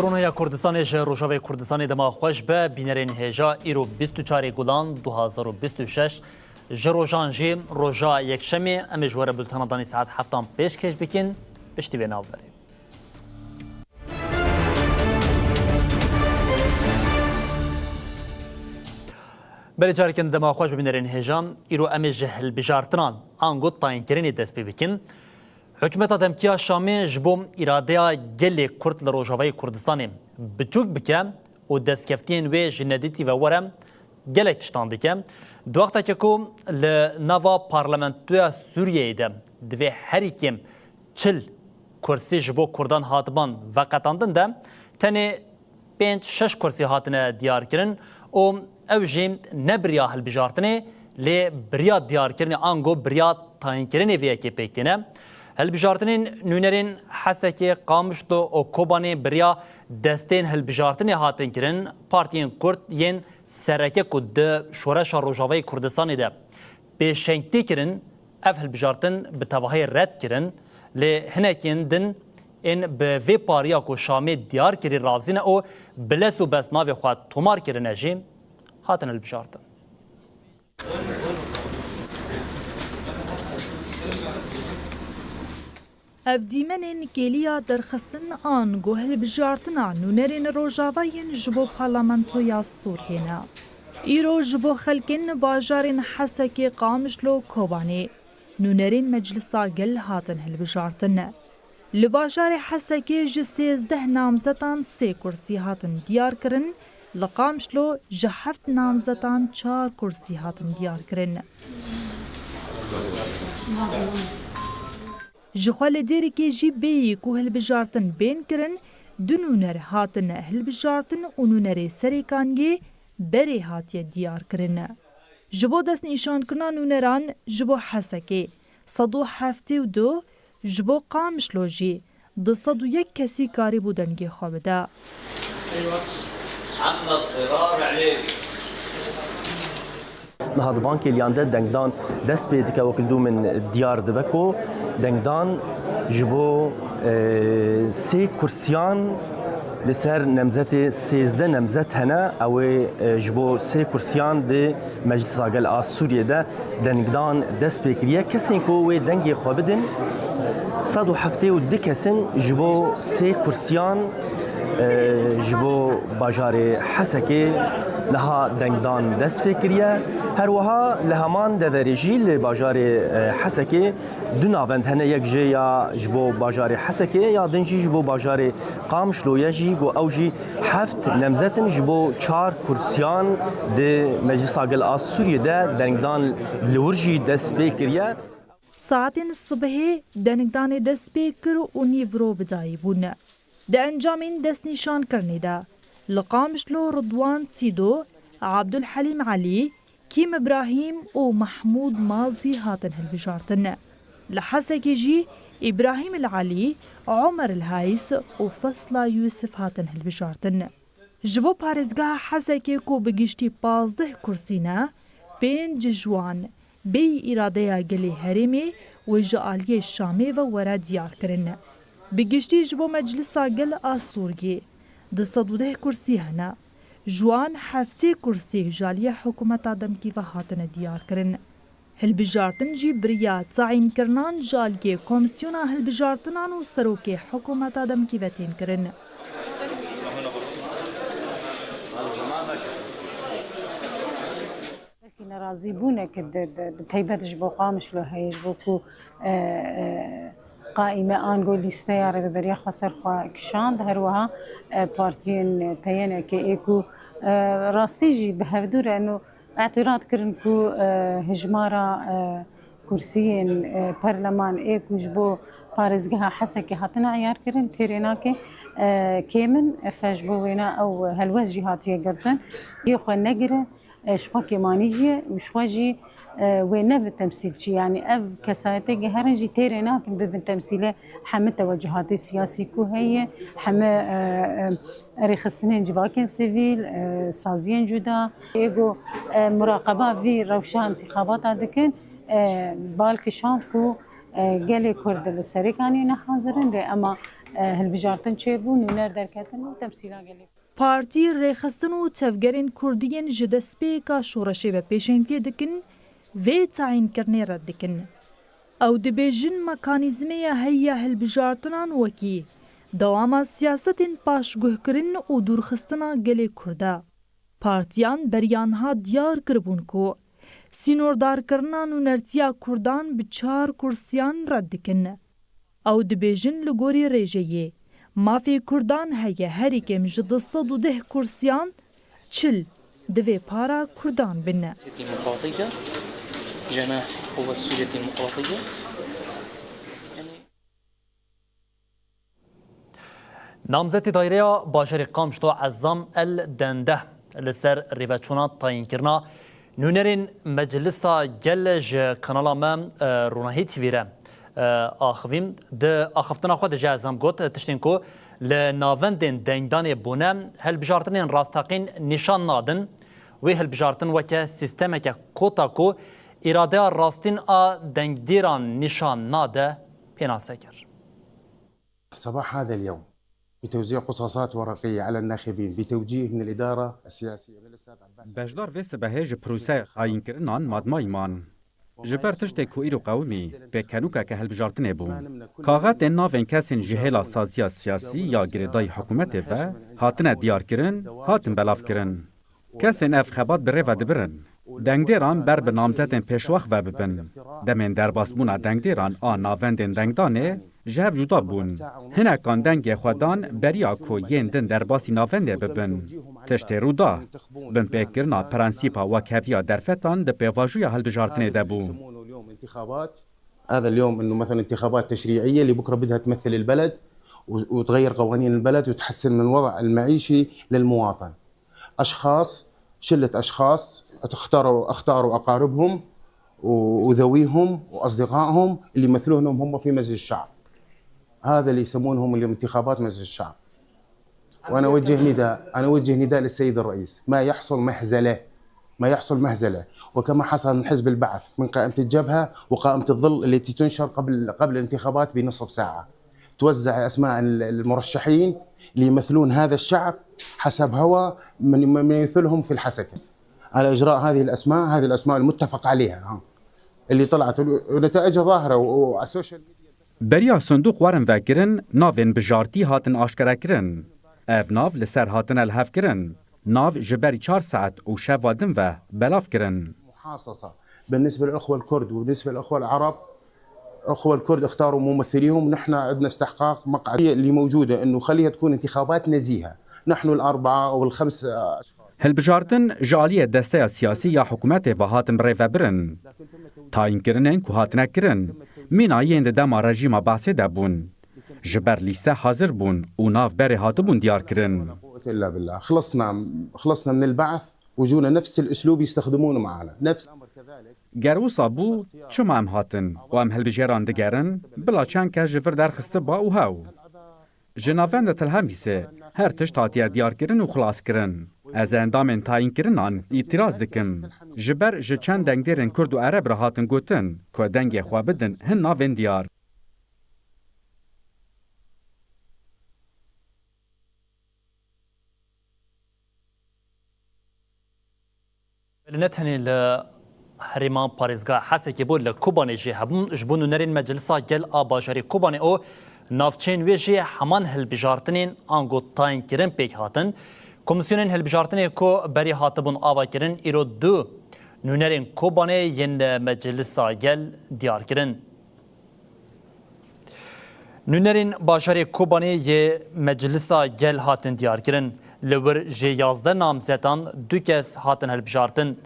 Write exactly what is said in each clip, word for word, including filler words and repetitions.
Rûnaya Kurdistanê ji Rojavayê Kurdistanê dema xweş be, bînerên hêja îro bîst û çarê Gulan du hazar û bîst û şeş, ji rojan jî roja yekşemê, em ê ji we re bultena danî saet heftan pêşkêş bikin, piştî vê navberê. Belê carekên dema xweş be bînerên hêja, îro em ê ji hilbijartinan ango tayînkirinê dest pê bikin. Hikûmeta demkî ya Şamê ji bo îradeya gelê Kurd li Rojavayê Kurdistanê biçûk bike û destkeftiyên wê ji nedîtî ve were gelek tiştan dike. Di wextekê ku li nava parlamentoya Sûriyeyê de divê herî kêm çil kursî ji bo Kurdan hatiban veqetandin de, tenê pênc şeş kursî hatine diyarkirin û ew jî ne bi riya hilbijartinê, lê bi riya diyarkirinê ango bi riya tayînkirinê vê yekê pêk têne. Hilbijartinên nûnerên Hesekê, Qamişlo û Kobanê bi riya destên hilbijartinê hatin kirin, partiyên Kurd yên sereke ku di şoreşa Rojavayê Kurdistanê de pêşengtî kirin, ev hilbijartin bi tevahî red kirin, lê hinekên din ên bi vê pariya ku Şamê diyar kirî razî ne û bi les û bes navê xwe tomar kirine jî hatin hilbijartin. Ev dîmenên kêliya derxistin ango hilbijartina nûnerên Rojava yên ji bo Parlamentoya Sûriyê ne. Îro ji bo xelkên bajarên Hesekê, Qamişlo, Kobanê nûnerên Meclisa Gel hatin hilbijartin. Li bajarê Hesekê ji sêzdeh namzetan sê kursî hatin diyar kirin, li Qamişlo ji heft namzetan çar kursî hatin diyar kirin. Jixwe li Dêrikê jî bêyî ku hilbijartin bên kirin, du nûner hatine hilbijartin û nûnerê Serêkaniyê berê hatiye diyar kirin. Ji bo destnîşankirina nûneran ji bo Hesekê sed û heftê û du, ji bo Qamişlo jî du sed û yek kesî karîbû dengê xwe bide. Niha di van kêliyan de dengdan dest pê dike, wekî dû min diyar dibe ku dengdan ji bo, e, sê kursiyan li ser nemzetê sêzdeh nemzet hene, ew ê, e, ji bo sê kursiyan di Meclisa Gel a Sûriyê de dengdan dest pê kiriye. Kesên ku wê dengê xwe bidin, sed û heftê û du kes in, ji bo sê kursiyan, e, ji bo bajarê Hesekê niha dengdan dest pê kiriye. Her wiha li heman deverê jî li bajarê, e, Hesekê du navend hene, yek jê ya ji bo bajarê Hesekê, ya din jî ji bo bajarê Qamişloyê jî, ku ew jî heft nemzet in, ji bo çar kursiyan di Meclisa Gel a Sûriyê de dengdan li wir jî dest pê kiriye. Saetên sibehê dengdanê dest pê kir û nîvro bi dayî bûn. Di encamên destnîşankirinê de li Qamişlo Ridwan Sîdo, Abdulhelîm Elî, Kîm Îbrahîm û Mehmûd Maldî hatin hilbijartin. Li Hesekê jî Îbrahîm El Elî, Omer El Hayis û Fesla Yusuf hatin hilbijartin. Ji bo parêzgeha Hesekê ku bi giştî pazdeh kursî ne, pênc ji wan bêyî îradeya gelê herêmê wê ji aliyê Şamê ve were diyar kirin. Bi giştî ji bo Meclisa Gel a Sûriyê du sed û deh kursî hene. Ji wan heftê kursî ji aliyê hikûmeta demkî ve hatine diyar kirin. Hilbijartin jî bi riya tayînkirinan ji aliyê Komîsyona Hilbijartinan û Serokê Hikûmeta Demkî ve tên kirin. Belkî nerazîbûnek di, di, bi taybet ji bo Qamişlo heye, ji bo ku, e, e, qaîme ango lîsteya Rêveberiya xwe ser xwe kişand, her wiha, e, partiyên P Y N K ê ku, e, rastî jî bi hevdû re û îtiraf kirin ku, e, hijmara, e, kursiyên, e, perleman ê ku ji bo parêzgeha Hesekê hatine eyar kirin, têrê nake, e, kêm in, e, fe ji bo wêna ew helwest jî hatiye girtin. Yê xwe negire, e, ji xwe kêmanî jî ye û ji xwe jî, e, wê nebe temsîlçî. Yanî ev kesayetê ge herin jî têrê nakin bibin temsîlê heme teweccihatê siyasî ku heye, heme, e, e, rêxistinên civakên sivîl, e, saziyên cuda. Ê ku, e, muraqeba vî rewşa întîxabata dikin, e, bal kişand ku, e, gelê Kurd li Serêkaniyê ne hazir in, lê ema E, hilbijartin çêbû, nûner derketin û temsîla gelê. Partî rêxistin û tevgerên kurdî yên ji destpêka şoreşê ve pêşengtiyê dikin, vê tayînkirinê red dikin. Ew dibêjin mekanîzmeya heyî ya hilbijartinan wekî dewama siyasetên paşguhkirin û dûrxistina gelê Kurd e. Partiyan beriya niha diyar kiribûn ku sînordarkirina nûnertiya Kurdan bi çar kursiyan red dikin. Ew dibêjin li gorî rêjeyê mafê Kurdan heye herî kêm ji du sed û deh kursiyan çil divê para Kurdan bin. ديمقراطية، جناح قوة سوريا الديمقراطية. يعني Namzetê daîreya bajarê Qamişlo Ezam El Dende li ser rêveçûna tayînkirina nûnerên Meclisa Gel ji kanala me, e, Ronahî T V re, e, axivîn. Di axiftina xwe de ji Ezam got, tiştên ku li navendên dengdanê bûne, hilbijartinên rasteqîn nîşan nadin. Wê hilbijartin weke sîstemeke kota ku îradeya rastîn a dengdêran nîşan nade, pênase kir. صباح هذا اليوم بتوزيع قصاصات ورقية على الناخبين بتوجيه من الإدارة السياسية من الأستاذ عباس. Beşdar vê sibehê ji proseya tayînkirinan madmayî man. Ji ber tiştê ku îro qewimî pêkenûkeke hilbijartinê bû. Kaxetên navên kesên ji hêla saziya siyasî ya girêdayî hikûmetê ve hatine diyarkirin, hatin belavkirin. Kesên ev xebat bi rê ve dibirin. Dengdêran ber bi namzetên pêşwext ve bibin. Demên derbasbûna dengdêran a navendên dengdanê ji hev cuda bûn. Hinekan dengê xwe dan beriya ku yên din derbasî navendê bibin. Tiştê rû da. Binpêkirina prensîpa wekheviya derfetan di pêvajoya hilbijartinê de bû. هذا اليوم إنه مثلًا انتخابات تشريعية اللي بكرة بدها تمثل البلد و-، وتغير قوانين البلد وتحسن من وضع المعيشي للمواطن. أشخاص، شلة أشخاص اختاروا، اختاروا أقاربهم و-، وذويهم وأصدقائهم اللي يمثلونهم هم في مجلس الشعب. هذا اللي يسمونهم اليوم انتخابات مجلس الشعب. وأنا أوجه نداء، أنا أوجه نداء للسيد الرئيس، ما يحصل مهزلة، ما يحصل مهزلة، وكما حصل من حزب البعث، من قائمة الجبهة وقائمة الظل التي تنشر قبل، قبل الانتخابات بنصف ساعة. توزع أسماء ال-، المرشحين اللي يمثلون هذا الشعب حسب هوى من، من يمثلهم في الحسكة. على إجراء هذه الأسماء، هذه الأسماء المتفق عليها، ها، اللي طلعت ونتائجها ظاهرة و-، وعلى السوشيال ميديا. Beriya sindûq werin vekirin, navên bijartî hatin aşkerekirin. Ev nav li ser hatine lihevkirin. Nav ji ber çar saet û şeva din ve belav kirin. محاصصة بالنسبة للأخوة الكرد وبالنسبة للأخوة العرب، أخوة الكرد اختاروا ممثليهم، نحن عندنا استحقاق مقعد اللي موجودة إنه خليها تكون انتخابات نزيهة. نحن الأربعة أو الخمس أشخاص. Hilbijartin ji aliyê desteya siyasî ya hikûmetê ve hatin birêvebirin. Tayînkirinên ku hatine kirin, mîna yên di dema rejîma Baasê de bûn. Ji ber lîste hazir bûn û nav berê hatibûn diyarkirin. إلا بالله. خلصنا، خلصنا من البعث وجونا نفس الأسلوب يستخدمونه معنا. نفس Ger wisa bû, çima em hatin û em hilbijêran digerin? Bila çend kes ji vir derxistiba û hew. Ji navenda Tilhemîsê her tişt hatiye diyarkirin û xilaskirin. Ez endamên tayînkirinan îtiraz dikim. Ji ber ji çend dengdêrên Kurd û Ereb re hatin gotin ku dengê xwe bidin hin navên diyar. Belê ne tenê li herêma parêzgeha Hesekê bû, li Kobanê jî hebûn. Ji bo nûnerên Meclisa Gel a bajarê Kobanê û navçeyên wê jî heman hilbijartinên ango tayînkirin pêk hatin. Komîsyonên hilbijartinê ku berê hatibûn avakirin, îro du nûnerên Kobanê yên Meclisa Gel diyar kirin. Nûnerên bajarê Kobanê yê Meclisa Gel hatin diyarkirin. Li wir ji yazdeh namzetan du kes hatin hilbijartin.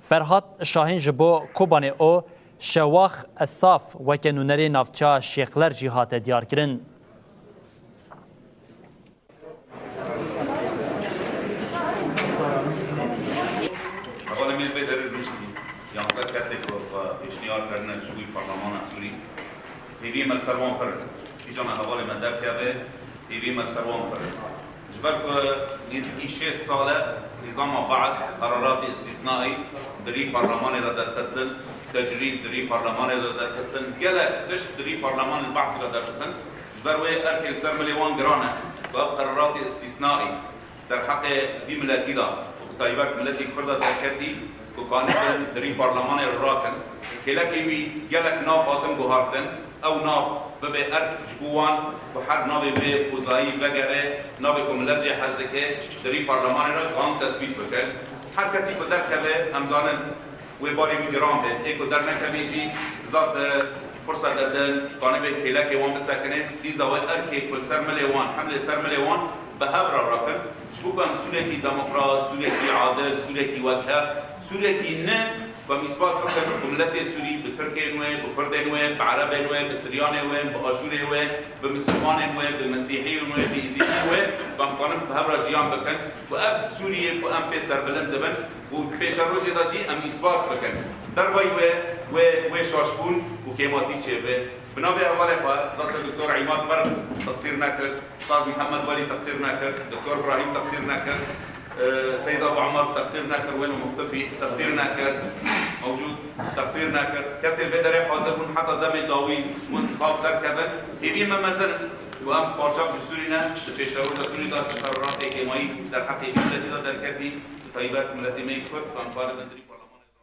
Ferhat Şahîn ji bo Kobanê û Şewax Esaf weke nûnerê navçeya Şêxler jî hate diyarkirin. Hevalê me li vê derê rûniştî, yanzdeh kesê ku xwe pêşniyar kirine ji bo parlemana Sûrî, hêviyê me li ser wan pir in. Kîjan hevalê me derkeve, hêviyê me li ser wan pir in. Ji ber ku nêzîkî şêst sal e nîzama Baas, qeraratê îstîsnaî di rî parlemanê re derxistin, tecrîd di rî parlemanê re derxistin, gelek tişt di rî parlemanê Baasî re derxistin. Ji ber wê erkê li ser milê wan giran e ku ev qeraratê îstîsnaî derheqê vî miletî de û bi taybet miletî Kurd de derketî ku kanibin di rî parlemanê re rakin. Kêlekê wî gelek nav hatin guhartin. Ew nav bibe erk ji bo wan ku her navê wê xwezayî vegere, navê ku milet jê hez dike, di rî parlemanê re kan teswîb bikin. Her kesî ku derkeve, em zanin wê barê wî giran be. Ê ku dernekevî jî zat, e, firset didin, kanibê kêlekê wan bisekine. Dîsa wê erkê ku li ser milê wan, hemlê ser milê wan bi hev re rakin. Ji bo ku em Sûrekî demokrat, Sûrekî adil, Sûrekî wekhev, Sûrekî ne, ku em îspat bikin ku miletê Sûrî bi Tirkên wê, bi Kurdên wê, bi Erebên wê, bi Siryanê wê, bi Aşûrê wê, bi Misilmanên wê, bi Mesîhiyên wê, bi Îzîdiyên wê, ku em kanin bi hev re jiyan bikin, ku ev Sûriyê ku em pê serbilind dibin, û di pêşerojê de jî em îspat bikin. Dervayî wê, wê, wê şaşbûn û kêmasî çêbe. Bi navê hevalê xwe, zaten Doktor Îmad Berk teqsîr nekir, Ustaz Mihemed Welî teqsîr nekir, Doktor Ibrahîm teqsîr nekir, e, Seyda Abu Umar teqsîr nekir, wêno muxtifî teqsîr nekir, mewcûd teqsîr nekir. Kesên vê derê hazir bûn heta demê dawî ji bo intixab serkevin. Hêviyên me mezin in ku em parçak ji Sûrî ne, di pêşeroja Sûrî de çi qeraratê kêmayî derheqê vî miletî de derketî, bi taybet miletê me yê Kurd, ku em karibin di rî parlemanê de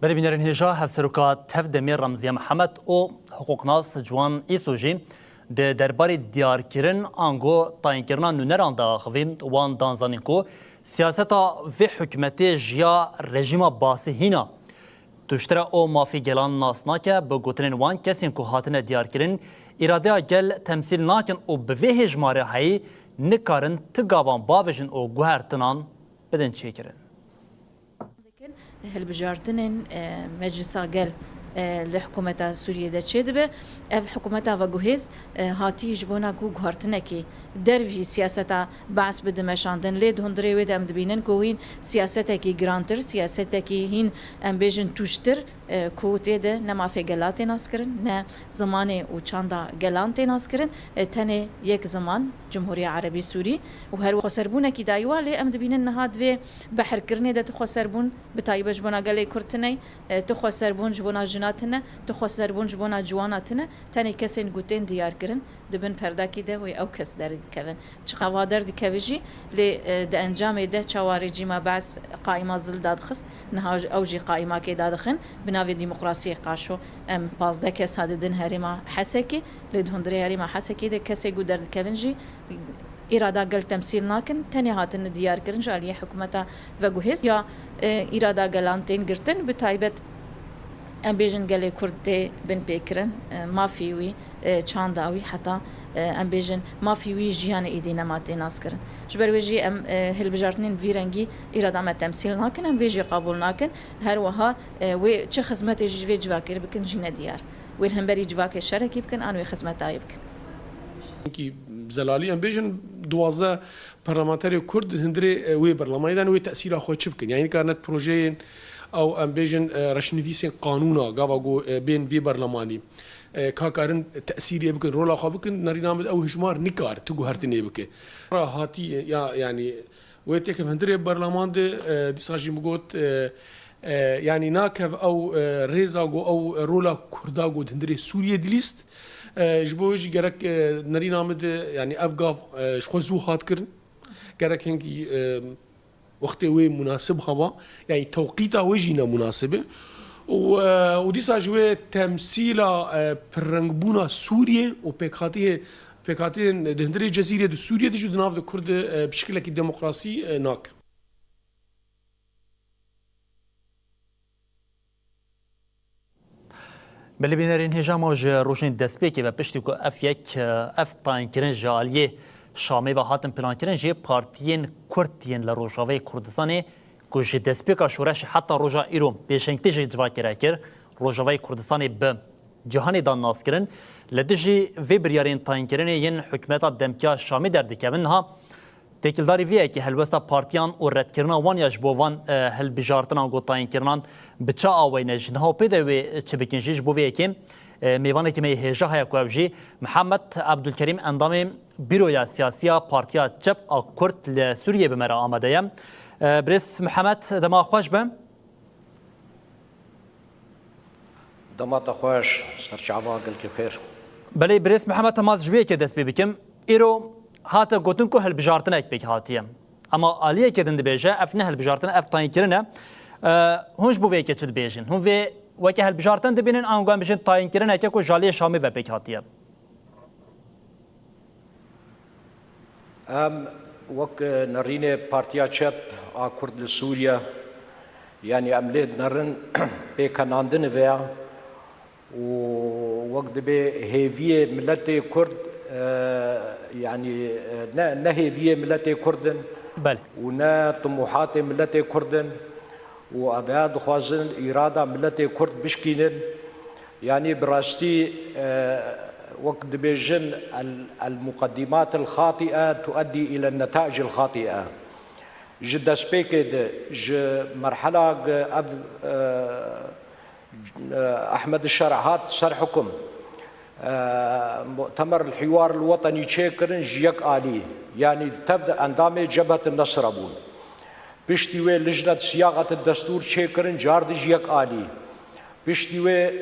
Belê bînerên hêja, Hevseroka Tev Demê Remziye Mihemed û hiqûqnas Ciwan Îso jî di derbarê diyarkirin ango tayînkirina nûneran de axivî. Wan dan zanîn ku siyaseta vê hikûmetê ji ya rejîma Baasî hîn a. Tuştira û mafê gelan nas nake, bi gotinên wan kesên ku hatine diyarkirin, îradeya gel temsîl nakin û bi vê hêjmarê heyî nikarin ti gavan bavêjin û guhertinan bidin çêkirin. Hilbijartinên, e, Meclisa Gel, e, li hikûmeta Sûriyê de çêdibe. Ev hikûmeta veguhêz, e, hatî ji bona ku guhartinekî dervî siyaseta Baas bide meşandin. Lê di hundirê wê de em dibînin ku hîn siyasetekî girantir, siyasetekî hîn, em bêjin, tûjtir, e, ku tê de ne mafê gelan tê naskirin, ne zimanê û çanda gelan tê naskirin. E, tenê yek ziman, Cumhuriya Erebî Sûrî û her xweserbûnekî dayî wa, lê em dibînin niha di vê behirkirinê de tu xweserbûn bi taybet ji bona gelê Kurd tune, e, tu xweserbûn ji bona jina tune, tu xweserbûn ji bona ciwana tune, tenê kesên ku tên diyar kirin di bin perdakî de wê ew kes derdikevin. Çiqa wa derdikeve jî, lê, e, di encamê de çawa rejîma Baas qaîma zil dadixist, niha ew jî qaîmakê dadixin, bi navê demokrasiyê qaşo em pazdeh kes ha didin herêma Hesekê, lê di hundirê herêma Hesekê de kesê ku derdikevin jî, îrada gel temsîl nakin, tenê hatine diyarkirin ji aliyê hikûmeta veguhêz ya, e, îrada gelan tên girtin, bi taybet em bêjin gelê Kurd tê binpêkirin, e, mafî wî, e, çanda wî, heta, e, em bêjin mafî wî jiyanê êdî nema tê naskirin. Ji ber wê jî em, e, hilbijartinên vî rengî îrada me temsîl nakin, em vê jî qebûl nakin. Her wiha, e, wê çi xizmetê jî ji vê civakê re bikin jî ne diyar. Wê li hemberî civakê şerekî bikin, an wê xizmetayê bikin. Çimkî zelalî em bêjin duwazdeh parlamenterê Kurd di hundirê, e, wê berlemanî de wê tesîra xwe çi bikin? Yanî nikarine projeyên ew em bêjin, e, reşnivîsên qanûna gava ku, e, bên vê berlemanî, e, ka karin tesîrê bikin, rola xwe bikin, nerîna min ew hijmar nikar tu guhertinê bike. Ra hatî ya, yanî wê têkev hundirê berleman de, e, dîsa jî min got, e, e, yanî nakev ew, e, rêza ku ew rola Kurda ku di hundirê Sûriyê dilîst. E, ji bo wê jî gerek, e, nerîna min de, yanî ev gav, e, ji xwe zû hat kirin. Gerek hinkî, e, wextê wê munasib heba, yanî tewqîta wê jî ne munasib e. Û, e, û dîsa ji wê temsîla, e, pirrengbûna Sûriyê û pêkhatiyê, pêkhatiyên di hundirê Cezîrê di Sûriyê de jî di nav de Kurd de, e, bi şikilekî demokrasî, e, nake. Belê bînerên hêja, ma ji rojên destpêkê ve piştî ku ev yek, ev tayînkirin ji aliyê Şamê ve hatin plankirin, jî partiyên Kurd yên li Rojavayê Kurdistanê ku ji destpêka şoreşê heta roja îro pêşengtî ji civakê re kir, Rojavayê Kurdistanê bi cihanê da naskirin, li dijî vê biryarên tayînkirinê yên hikûmeta demkî ya Şamê derdikevin, niha Têkildarî vê yekê helwesta partiyan û redkirina wan ya ji bo van, e, hilbijartinan ku tayînkirinan bi çi awayî ne? Ji niha û pê de wê çi bikin jî? Ji bo vê yekê, e, mêvanekî me yê hêja heye ku ew jî Mihemed Ebdulkerîm, endamê Bîroya Siyasî ya Partiya Çep a Kurd li Sûriyê bi me re amade ye. E, birêz Mihemed, dema xweş be. Dema te xweş, serçava gelkî xêr. Belê, birêz Mihemed, hema ez ji wê yekê dest pê bikim. Îro hate gotin ku hilbijartinek pêk hatiye. Ema aliyekê din dibêje, ev ne hilbijartin, ev tayînkirin e. E, hûn ji bo vê yekê çi dibêjin? Hûn vê weke hilbijartin dibînin, ango em bêjin tayînkirineke ku ji aliyê Şamê ve pêk hatiye? Em wek nerînê Partiya Çep a Kurd li Sûriye, yanî em lê dinerin pêkenandinê vê ya û wek dibê hêviyê miletê Kurd, e, yanî, e, ne, ne hêviyê miletê Kurd in Belê. û ne tumuhatê miletê Kurd in û ev ya dixwazin îrada miletê Kurd bişkînin. Yanî bi rastî, e, wek dibêjin, el, el muqeddimat el xati'e tueddi ile netaic el xati'e. Ji destpêkê de, ji merhela ge ev, e, e, Ehmed Şer hat ser hukum, e, Mu'temer el Hiwar el Wetenî çêkirin ji yek alî. Yanî tev de endamê Cebhet el Nesre bûn. Piştî wê lijnet siyaxet destûr çêkirin, car dî ji yek alî. Piştî wê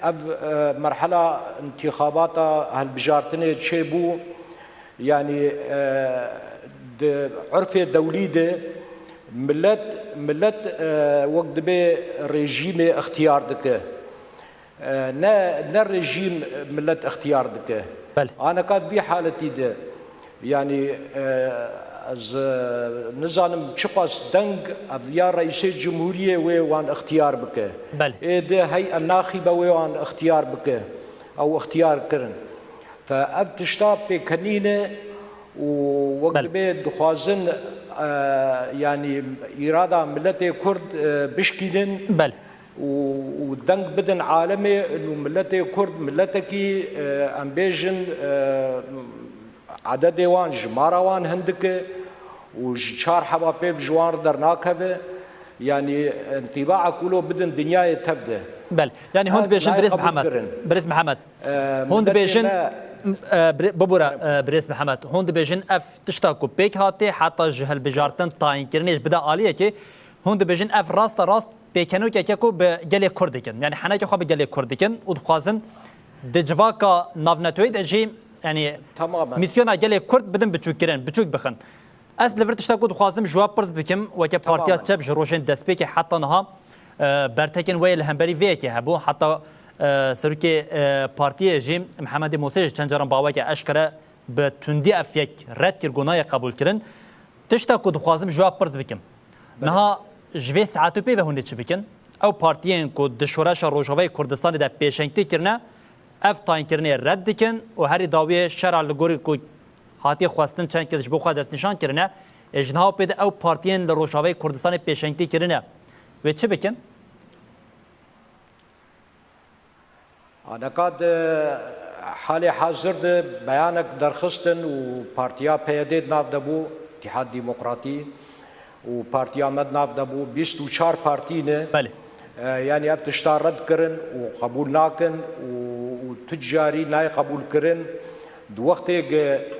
ev, e, merhela întîxabata hilbijartinê çêbû, yanî, e, di urfê dewlî de milet, milet, e, wek dibê rejîmê ixtiyar dike. E, ne, ne rejîm milet ixtiyar dike. Belê. Aneka di vî haletî de, yanî, e, ez, e, nizanim çiqas deng ev ya reîsê cumhuriyê wê wan ixtiyar bike. Belê. Ê de hey'a naxîbe wê wan ixtiyar bike. Ew ixtiyar kirin. Fe ev tişta pêkenîne û wek Belê. dibê dixwazin, e, yanî îrada miletê Kurd, e, bişkînin. Belê. û, û deng bidin alemê, û miletê Kurd, miletekî, e, em bêjin, e, ededê wan, jimara wan hindik e û ji çar heba pêv ji wan re dernakeve. Yanî, întîbaa ku lo bidin dinyayê tev de. Belê. Yanî hûn Ev dibêjin, nayê birêz qebûl Mihemed. kirin. Birêz Mihemed. E, Hûn miletê dibêjin, me e, bire-, bibûre, e, birêz Mihemed. Hûn dibêjin ev tişta ku pêk hatê, heta ji hilbijartin tayînkirinê bide aliyekê. Hûn dibêjin ev rasta rast pêkenokeke ku bi gelê Kurd dikin. Yanî henekê xwe bi gelê Kurd dikin û dixwazin di civaka navneteweyî de jî, yanî Tamamen. mîsyona gelê Kurd bidin biçûkkirin, biçûk bixin. Ez li vir tişta ku dixwazim ji we pirs bikim, weke Partiya Tamamen. Çep ji rojên destpêkê heta niha, e, bertekên we yê li hemberî vê yekê hebû. Heta, e, serokê, e, partiyê jî Mihemedê Mûsê jî çend caran bi aweke eşkere bi tundî ev yek red kir, got nayê qebûlkirin. Tişta ku dixwazim ji we pirs bikim. Belê. Niha ji vê saetê pê ve hûn ê çi bikin? Ew partiyên ku di şoreşa Rojavayê Kurdistanê de pêşengtî kirine, ev tayînkirinê red dikin û herî dawiyê şera li gorî ku hatiye xwestin çend ker ji bo xwe destnîşan kirine, ê ji niha pê de ew partiyên li Rojavayê Kurdistanê pêşengtî kirine, wê çi bikin? Aneka di halê hazir de beyanek derxistin û partiya P Y D di nav de bû, Îtîhad Demokratî, û partiya me di nav de bû, bîst û çar partî ne. Belê. E, yanî ev tişta red kirin û qebûl nakin û, û tu carî nayê qebûl kirin. Di wextê ge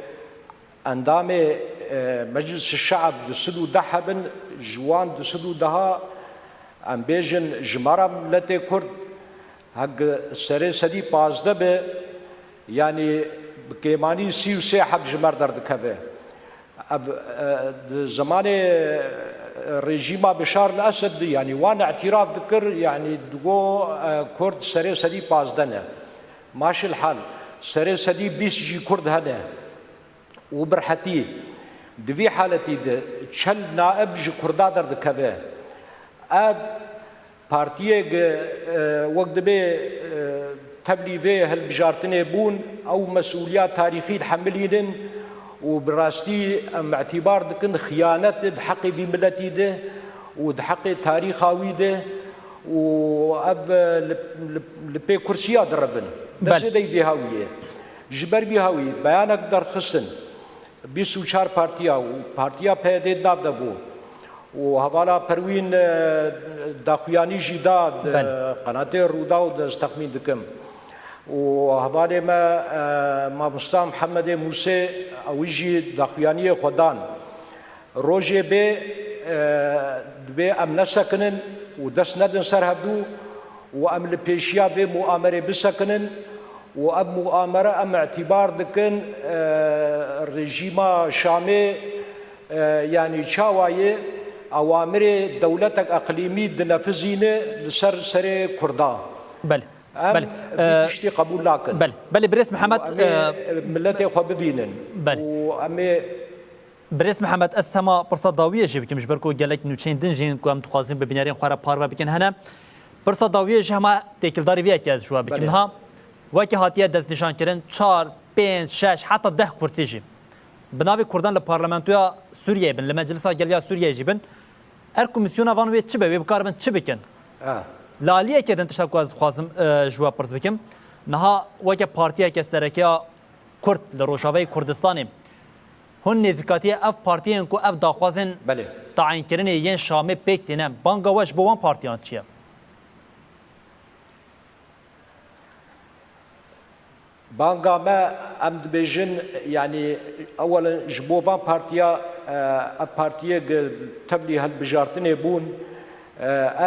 Endamê, e, Meclîs Şe'b du sed û deh hebin, ji wan du sed û deh, em bêjin, jimara miletê Kurd hek serê sedî pazdeh be, yanî bi kêmanî sî û sê heb ji me re derdikeve. Ev, e, di zemanê, e, rejîma Bişar el Esed de, yanî wan îtîraf dikir, yanî digo, e, Kurd serê sedî pazdeh ne. Maşil hal, serê sedî bîst jî Kurd hene. Û birhetî di vî haletî de çend naib ji Kurda derdikeve. Ev partiyek, e, wek dibê, e, tevlî vê hilbijartinê bûn, ew mesûliya tarîxî dihemilînin û bi rastî em îtîbar dikin xiyanet di heqê vî miletî de û di heqê tarîxa wî de û ev, e, li, li, li pê kursiya direvin. Belê. Destê dey vê hawiyê. Ji ber vî hawî beyanek derxistin. Bîst û çar partiya û partiya P Y D di nav de bû. Û hevala Perwîn, e, daxuyanî jî da di Belê. Qenatê Rûdaw de, ez texmîn dikim. Û hevalê me, e, mamosta Mihemedê Mûsê, ew jî daxuyaniyê xwe dan. Rojê bê, e, dibê em nesekinin û dest nedin ser hevdû û em li pêşiya vê muamerê bisekinin û ev muamere em îtîbar dikin, e, rejîma Şamê, e, yanî çawa ye, ewamirê dewletek eqlîmî dinefizîne li ser serê Kurda. Belê. Em Belê. vî Ee, tiştî qebûl nakin. Belê. Belê, birêz Mihemed, Û em ê, ee, miletê xwe bivînin. Belê. Û em ê Birêz Mihemed, ez hema pirsa dawiyê jî bikim, ji ber ku gelek nûçeyên din jî hîn ku em dixwazin bi bînerên xwe re parve bikin hene. Pirsa dawiyê jî hema têkildarî vê yekê ez ji we bikim. Belê. Niha weke hatiye destnîşankirin, çar, pênc, şeş, heta deh kursî jî. Bi navê Kurdan li parlamentoya Sûriyeyê bin, li Meclisa Gel ya Sûriyeyê jî bin. Er komîsyona van wê çi be, wê bikaribin çi bikin? Ha. Li aliyekê din tişta ku ez dixwazim, e, ji we pirs bikim. Niha weke partiyeke sereke ya Kurd li Rojavayê Kurdistanê, hûn nêzîkatiyê ev partiyên ku ev daxwazên Belê. tayînkirinê yên Şamê pêk tînin, banga we ji bo wan partiyan çi ye? Banga me, em dibêjin, yanî ewelen ji bo van partiya, e, ev partiyê gi tevlî hilbijartinê bûn, e,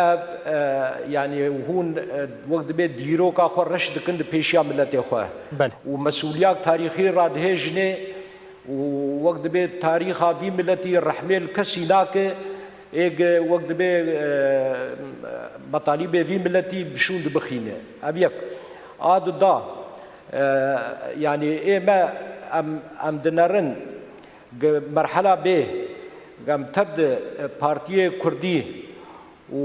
ev, e, yanî hûn, e, wek dibê dîroka xwe reş dikin di pêşiya miletê xwe. Belê. Û mesûliyak tarîxî radihêjinê û wek dibê tarîxa vî miletî rehmê li kesî nake, ê gi wek dibê, e, metalîbê vî miletî bi şûn dibixîne. Ev yek. A du da, e, yanî ê me em, em dinerin gi merhela bê, em tev di, e, partiyê Kurdî û,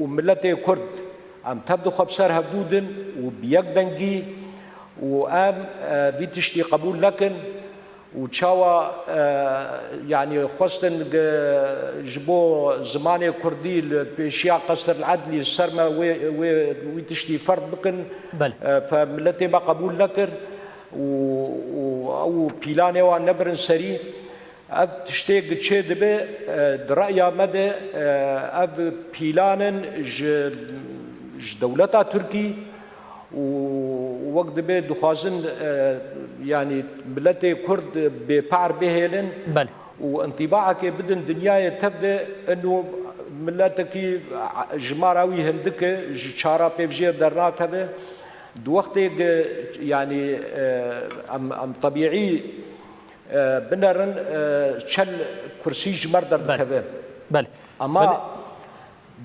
û miletê Kurd, em tev di xwe bi ser hevdû din û bi yek dengî û em, e, vî tiştî qebûl nekin û çawa, e, yanî xwestin gi, ji bo zimanê Kurdî li pêşiya Qesr el Edlî ser me wê, wê, wî tiştî ferz bikin, Belê. e, fe miletê me qebûl nekir û, û ew pîlanê wan nebirin serî. Ev tiştê gi çê dibe, e, di reya me de, e, ev pîlan in ji, ji dewleta Tirkî û wek dibe dixwazin, e, yanî miletê Kurd bêpar bihêlin Belê. û întîbaekê bidin dinyayê tev de, ino miletekî jimara wî hindik e, ji çara pêvjêr dernakeve. Di wextê gi, yanî, e, em, em tebîî e, binerin, e, çel kursî ji me re Belê. derdikeve. Belê. Ama Belê.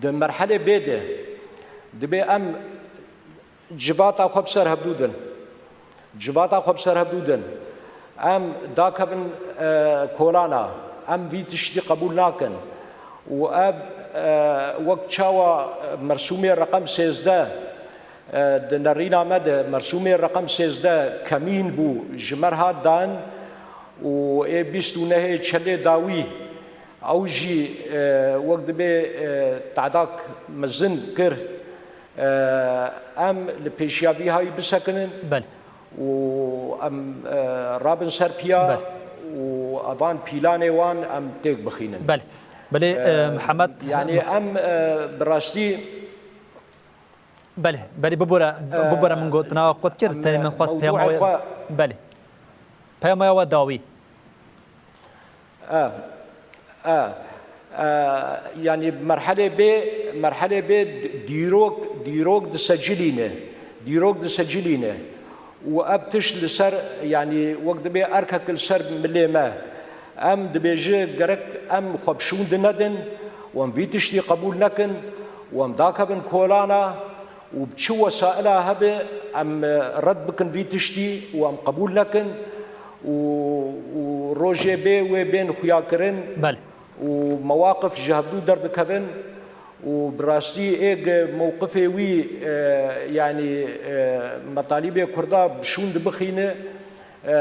di merhelê bê de dibê em civata xwe bi ser hevdû din. Civata xwe bi ser hevdû din. Em dakevin, e, kolana. Em vî tiştî qebûl nakin. Û ev, e, wek çawa mersûmê reqem sêzdeh, e, di nerîna me de mersûmê reqem sêzdeh kemîn bû, ji me re hat dan û ê bîst û nehê çelê dawî, ew jî, e, wek dibê, e, tedak mezin kir. E, em li pêşiya vî hayî bisekinin Belê. û em, e, rabin ser piya Belê. û evan pîlanê wan em têk bixînin. Belê. Belê, e, E, Mihemed yanî em, e, bi rastî Belê, belê, bibore, E, bibore min gotina we qut kir, em, tenê min xwest mewdûê peyama we, xwe belê. Peyama we dawî. E, e, e, yanî merhelê bê, merhelê bê dîrok, dîrok disecilîne. Dîrok disecilîne. Û ev tişt li ser, yanî wek dibê erkek li ser milê me. Em dibêje gerek em xwe bi şûn dinedin û em vî tiştî qebûl nekin û em dakevin kolana û bi çi wesaila hebe em red bikin vî tiştî û em qebûl nekin û, û rojê bê wê bên xuyakirin Belê. û mewaqif ji hevdû derdikevin. Û bi rastî ê gi mewqifê wî, e, yanî, e, metalîbê Kurda bi şûn dibixîne, e,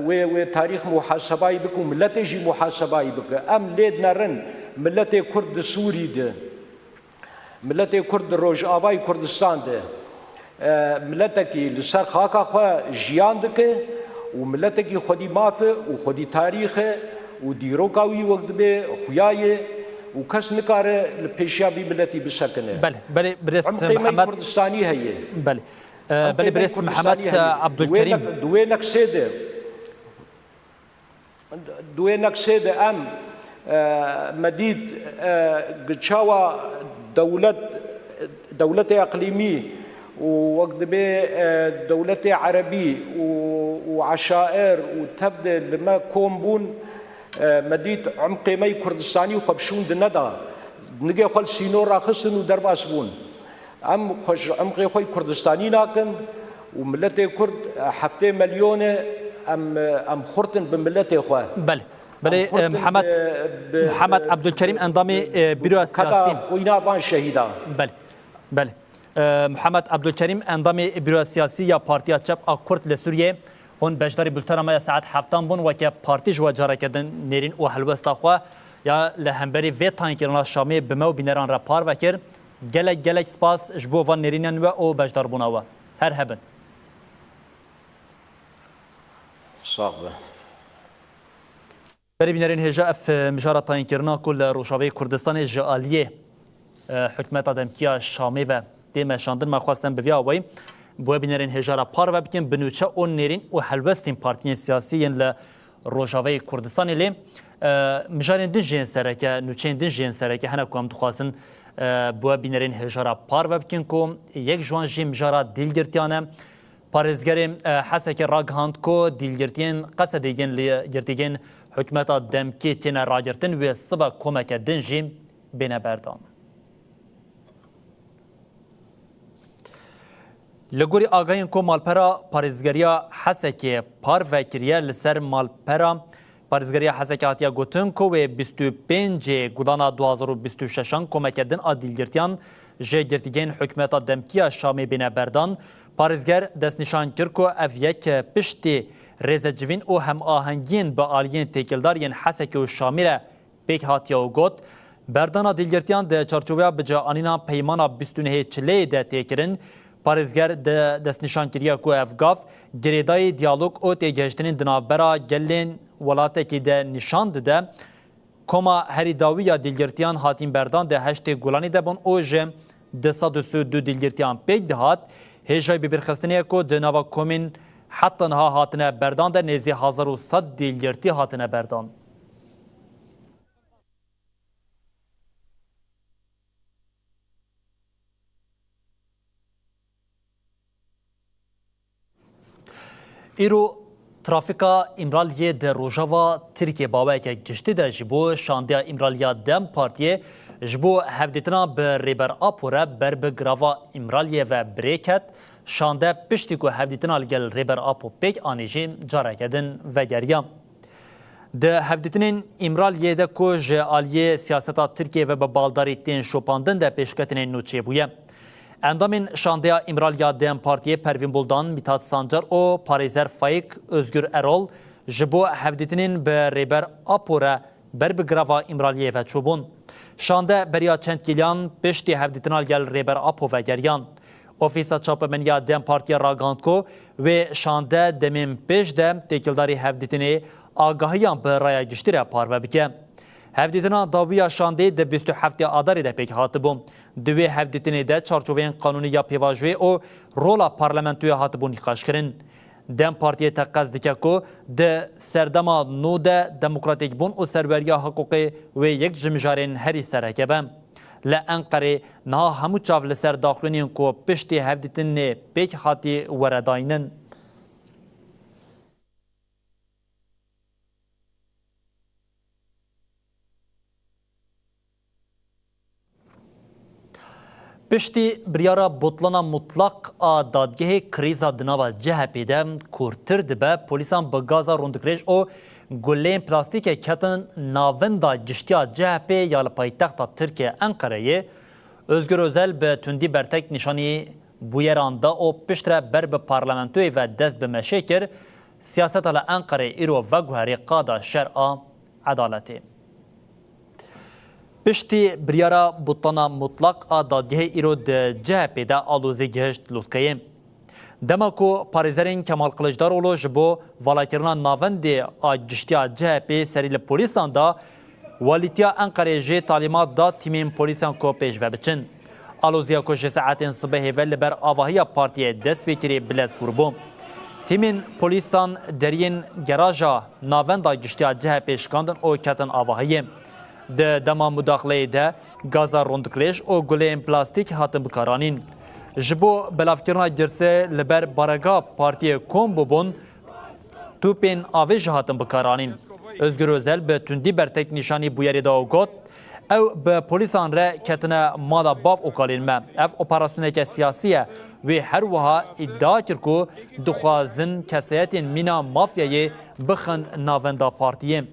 wê, wê tarîx muhasebayî bike û miletê jî muhasebayî bike. Em lê dinerin miletê Kurd di Sûrî de, miletê Kurd di Rojavayê Kurdistan de, e, miletekî li ser xaka xwe jiyan dike û miletekî xwedî maf e û xwedî tarîx e û dîroka wî wek dibê xuya ye û kes nikare li pêşiya vî miletî bisekine. Belê, belê, birêz Mihemed. Kurdistanî heye. Belê. Ee, Em belê, pêvên birêz Mihemed, Kurdistanî heye. Abdulkerim. Di wê nek-, di wê neksê de, di wê neksê de em, e, me dît, e, gi çawa dewlet, dewletê eqlîmî û wek dibê, e, dewletê erebî û, û eşair û tev de li me kom bûn, e, me dît umqê me yî Kurdistanî xwe bi şûn di neda. Nigê xwe li sînor raxistin û derbas bûn. Em xwe ji umqê xwe yî Kurdistanî nakin û miletê Kurd, e, heftê melyon e, em, e, em xurt in bi miletê xwe. Belê. Belê, Em xurt e, in Mihemed, bi, bi, Mihemed bi, Abdulkerim, endamê, e, Büroya bi keda Siyasî. Xwîna van şehîda. Belê, belê. E, Mihemed Abdulkerim, endamê Büroya Siyasî ya Partiya Çep a Kurd li Sûriyê. Hûn beşdarî bultena me ya saet heftan bûn, weke partî ji we careke din nêrîn û helwesta xwe ya li hemberî vê tayînkirina Şamê bi me û bîneran re parve kir. Gelek, gelek spas ji bo van nêrînên we û beşdarbûna we. Her hebin. Sax be. Berê bînerên hêja, ev, e, mijara tayînkirina ku li Rojavayê Kurdistanê ji aliyê, e, hikûmeta demkî ya Şamê ve tê meşandin, me xwestin bi vî awayî bi we bînerên hêja re parve bikin, bi nûçe û nêrîn û helwestên partiyên siyasî yên li Rojavayê Kurdistanê lê, e, mijarên din jê yên sereke, nûçeyên din jê yên sereke hene ku em dixwazin, e, bi we bînerên hêja re parve bikin ku yek ji wan jî mijara dîlgirtiyan e. Parêzgerê, e, Hesekê ragihand ku dîlgirtiyên Qesedê yên li girtîgehên hikûmeta demkî têne ragirtin wê sibe komeke din jî bêne berdan. Li gorî agahiyên ku malpera parêzgeriya Hesekê parve kiriye, li ser malpera parêzgeriya Hesekê hatiye gotin ku wê bîst û pêncê Gulana du hazar û bîst û şeşan komeke din a dîlgirtiyan ji girtîgehên hikûmeta demkî ya Şamê bêne berdan. Parêzger destnîşan kir ku ev yek piştî rêzecivîn û hemahengiyên bi aliyên têkildar yên Hesekê û Şamê re pêk hatiye û got, berdana dîlgirtiyan di çarçoveya biceanîna peymana bîst û nehê Çileyê de tê kirin. Parêzger di destnîşan kiriye ku ev gav girêdayî diyalog û têgihiştinên di navbera gelên welatekî de nîşan dide. Koma herî dawî ya dîlgirtiyan hatîn berdan di heştê Gulanî de bûn û ji du sed û sî û du dîlgirtiyan pêk dihat. Hêjayî bibîrxistinê ye ku di nava komên heta niha hatine berdan de nêzî hezar û sed dîlgirtî hatine berdan. Îro trafîka Îmraliyê di rojava Tirkiyê baweyeke giştî de ji bo şandeya Îmraliya DEM Partiyê ji bo hevdîtina bi Rêber Apo re ber bi girava Îmraliyê ve bi rê ket. Şande piştî ku hevdîtina li gel Rêber Apo pêk anî jî careke din vegeriya. Di hevdîtinên Îmraliyê de ku ji aliyê siyaseta Tirkiyê ve bi baldarî tên şopandin de pêşketinên nû çêbûye. Endamên şandeya Îmraliya DEM Partiyê Pervîn Buldan, Mithat Sancar û parêzer Faîk Ozgur Erol ji bo hevdîtinên bi Rêber Apo re ber bi girava Îmraliyê ve çûbûn. Şande beriya çend kîliyan piştî hevdîtina li gel Rêber Apo vegeriyan. Ofîsa Çapemeniya DEM Partiyê ragihand ku wê şande demên pêş de têkildarî hevdîtinê agahiyan bi raya giştî re parve bike. Hevdîtina dawî ya şandê di bîst û heftê Adarê de pêk hatibû. Di wê hevdîtinê de çarçoveyên qanûnî ya pêvajoyê û rola parlamentoyê hatibû nîqaşkirin. DEM Partiyê teqez dike ku di serdema nû de demokratîkbûn û serweriya hiqûqê wê yek ji mijarên herî sereke be. Li Enqerê niha hemû çav li ser daxuyaniyên ku piştî hevdîtinê pêk hatî were dayînin. Piştî biryara butlana mutlaq a dadgehê, krîza di nava C H P'ê de kûrtir dibe. Polîsan bi gaza rûndikrêj û guleyên plastîkê ketin navenda giştiya C H P'ê ya li paytexta Tirkiyê Enqereyê. Ozgur Ozel bi tundî bertek nîşanî bûyeran da û piştre ber bi parlamentoyê ve dest bi meşê kir. Siyaseta li Enqerê îro veguherî qada şer a edaletê. Piştî biryara butlana mutlaq a dadgehê îro di C H P'ê de alozî gihişt lûtkeyê. Dema ku parêzerên Kemal Kiliçdaroglu ji bo valakirina navendê a giştî ya C H P'ê serî li polîsan da, Walîtiya Enqereyê jî talîmat da tîmên polîsan ku pêş ve biçin. Aloziya ku ji saetên sibehê ve li ber avahiya partiyê dest pê kirî bilez kûr bû. Tîmên polîsan deriyên geraja navenda giştî ya C H P'ê şikandin û ketin avahiyê. Di dema mudaxileyê de gaza rûndikirêj û guleyên plastîk hatin bikaranîn. Ji bo belavkirina girsê li ber barega partiyê kom bûbûn, tûpên avê jî hatin bikaranîn. Ozgur Ozel bi tundî bertek nîşanî bûyerê da û got, ew bi polîsan re ketine mala bav û kalên me. Ev operasyoneke siyasî ye. Wê her wiha îdia kir ku dixwazin kesayetên mîna mafyayê bixin navenda partiyê.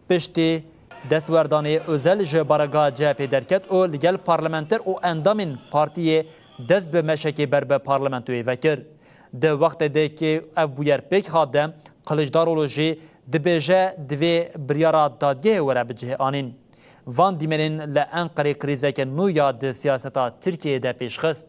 Piştî destwerdanê Ozel ji barega C H P'ê derket û li gel parlamenter û endamên partiyê dest bi meşekê ber bi parlamentoyê vekir. Di wextê de ku ev bûyer pêk hat de, Kiliçdaroglu jî dibêje divê biryara dadgehê were bi cihê anîn. Van dîmenên li Enqerê krîzeke nû ya di siyaseta Tirkiyeyê de pêş xist.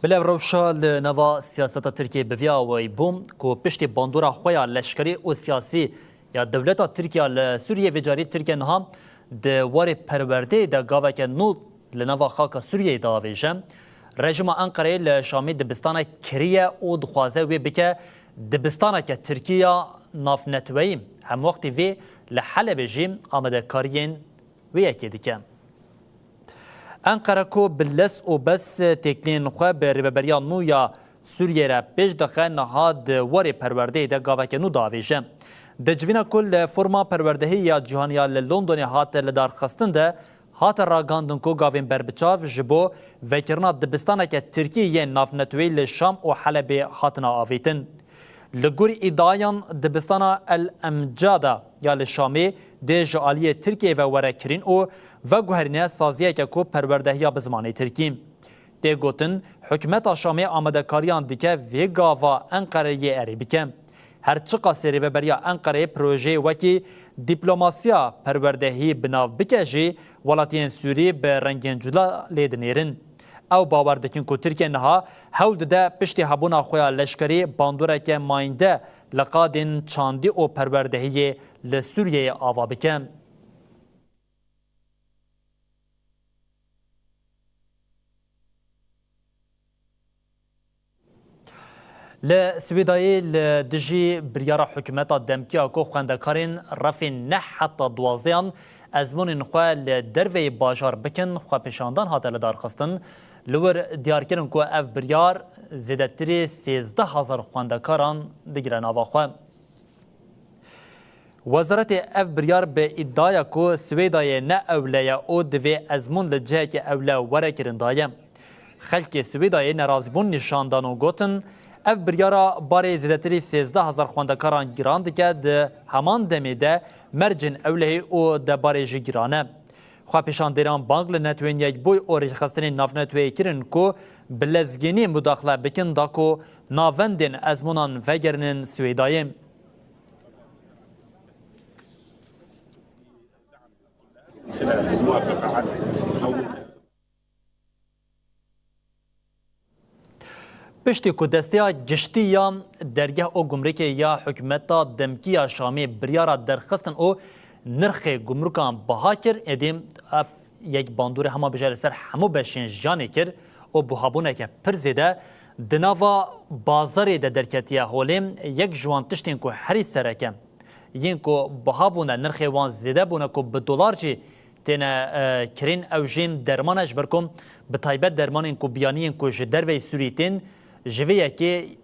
Bila ev rewşa li nava siyaseta Tirkiyê bi vî awayî bû ku piştî bandora xwe ya leşkerî û siyasî ya dewleta Tirkiye li Sûriyê, vê carî Tirkiye niha di warê perwerdeyê de gaveke nû li nava xaka Sûriyeyê diavêje. Rejîma Enqereyê li Şamê dibistanek kiriye û dixwaze wê bike dibistaneke Tirkî ya navneteweyî. Hemwextî vê li Helebê jî amadekariyên wê yekê dike. Enqere ku bi les û bes têkiliyên xwe bi rêveberiya nû ya Sûriyê re pêş dixe, niha di warê perwerdeyê de gaveke nû diavêje. Di civîna ku li Foruma Perwerdehî ya Cîhanî ya li Londonê hate lidarxistin de, hate ragihandin ku gavên berbiçav ji bo vekirina dibistaneke Tirkî yên navneteweyî li Şam û Helebê hatine avêtin. Li gor îdiayan dibistana El Emcada ya li Şamê dê ji aliyê Tirkiyê ve were kirîn û veguherîne saziyeke ku perwerdehiya bi zimanê Tirkî. Tê gotin, hikûmeta Şamê amadekariyan dike vê gava Enqereyê erê bike. Her çiqasê rêveberiya Enqereyê projeyê wekî diplomasiya perwerdehî bi nav bike jî, welatiyên Sûrî bi rengên cuda lê dinêrin. Ew bawer dikin ku Tirkiye niha hewl dide piştî hebûna xwe ya leşkerî bandoreke mayînde li qadên çandî û perwerdehiyê li Sûriyeyê ava bike. Li Swêdayê li dijî biryara hikûmeta demkî ya ku xwendekarên refên neh heta duwazdehan ezmûnên xwe li derveyî bajar bikin, xwepêşandan hate lidarxistin. Li wir diyar kirin ku ev biryar zêdetirî sêzdeh hezar xwendekaran digire nava xwe. Wezaretê ev biryar bi îdiaya ku Swêdayê ne ewle ye û divê ezmûn li cihekî ewle were kirin daye. Xelkê Swêdayê nerazîbûn nîşan dan û gotin, ev biryara barê zêdetirî sêzdeh hezar xwendekaran giran dike, di heman demê de mercên ewlehî û debarê jî giran e. Xwepêşandêran bang li Netewên Yekbûyî û Rêxistinên Navneteweyê kirin ku bi lezgînî mudaxile bikin da ku navendên ezmûnan vegerînin Swêdayê. Piştî ku desteya giştî ya dergeh û gumrikê ya hikûmeta demkî ya Şamê biryara derxistin û nirxê gumrukan biha kir, êdî ev yek bandorê hema bêje li ser hemû beşên jiyanê kir û buhabûneke pir zêde di nava bazarê de derketiye holê. Yek ji wan tiştên ku herî sereke yên ku biha bûne, nirxê wan zêde bûne ku bi dolar jî têne, e, kirîn, ew jî derman e, ji ber ku bi taybet dermanên ku biyaniyên ku ji derveyî Sûrî tên, ji vê yekê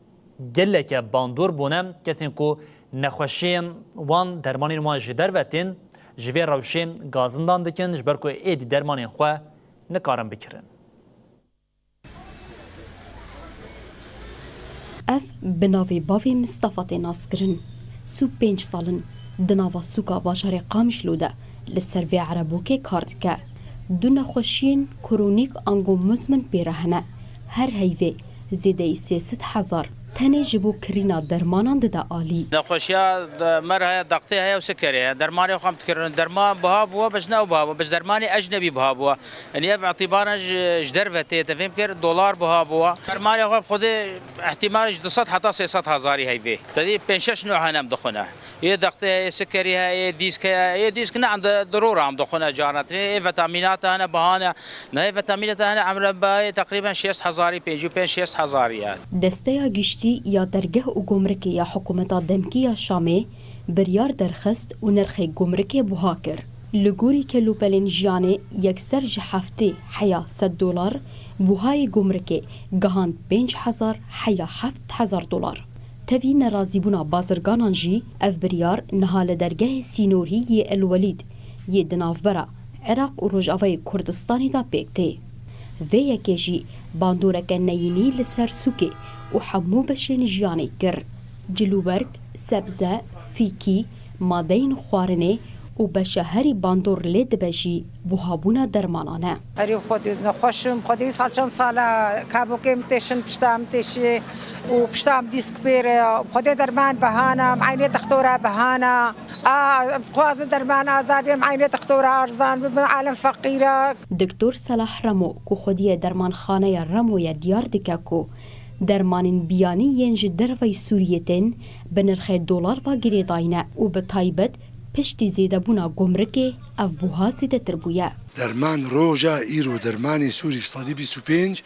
geleke bandor bûne. Kesên ku Nexweşiyên wan dermanên wan ji derve tên, ji vê rewşê gazindan dikin, ji ber ku êdî dermanên xwe nikarin bikirin. Ev bi navê bavê Mistefa tê naskirin. Sî û pênc sal in di nava sûka bajarê Qamişlo de li ser vê erebokê kar dike. Du nexweşiyên kronîk ango muzmin pê re hene. Her heyvê zêdeyî sê sed hezar tenê ji bo kirîna dermanan dide alî. Nexweşiya, e, me re heye, daqtê heye û sikerê heye. Dermanê xwe em dikirin. Derman buha bûye, bi ji nav buha bûye, bi ji dermanê ecnebî buha bûye. Yanî ev îtîbaran ji, ji derve tê, te fêm kir, dolar buha bûye. Dermanê xwe bi xwedê îhtîmal ji du sed heta sê sed hezarî heyvê. Te dî pênc şeş nû hene em dixwine. Yê daqtê heye, yê sikerî heye, yê dîsk heye. Yê dîsk ne em di, di ro re em dixwine carna. Te ê vetamînata hene, biha ne. Nayê vetamînê te hene emre bayê teqrîben şêst hezarî, pêncî û pênc şêst hezarî ye. Desteya Giştî ya Dergeh û Gumrikê ya Hikûmeta Demkî ya Şamê biryar derxist û nirxê gumrikê buha kir. Li gorî kelûpelên jiyanê yekser ji heftê heya sed dolar, buhayê gumrikê gihand pênc hezar heya heft hezar dolar. Tevî nerazîbûna bazirganan jî ev biryar niha li dergehê sînorî yê El Welîd yê di navbera Iraq û Rojavayê Kurdistanê de pêk tê. Vê yekê jî bandoreke neyînî li ser sûkê û hemû beşên jiyanê kir. Cilûberg, sebze, fîkî, madeyên xwarinê û beşa herî bandor lê dibe jî buhabûna dermanan e. Herî xwedî nexweş im, xwedî sal çend sal e kabokê min têşin, pişta min têşî û pişta min dîsk pêre. Xwedê derman bihana, em eynê dextora bihana. A, em dixwazin derman azad bê, em eynê dextora arzan bibin, alem feqîr e. Doktor Selah Remo ku xwediyê dermanxaneya Remoyê diyar dike ku dermanên biyanî yên ji derveyî Sûriyê tên bi nirxê dolar ve girêdayî ne û bi taybet piştî zêdebûna gumrikê ev buha zêdetir bûye. Derman roja îro dermanê Sûrî sedî bîst û pênc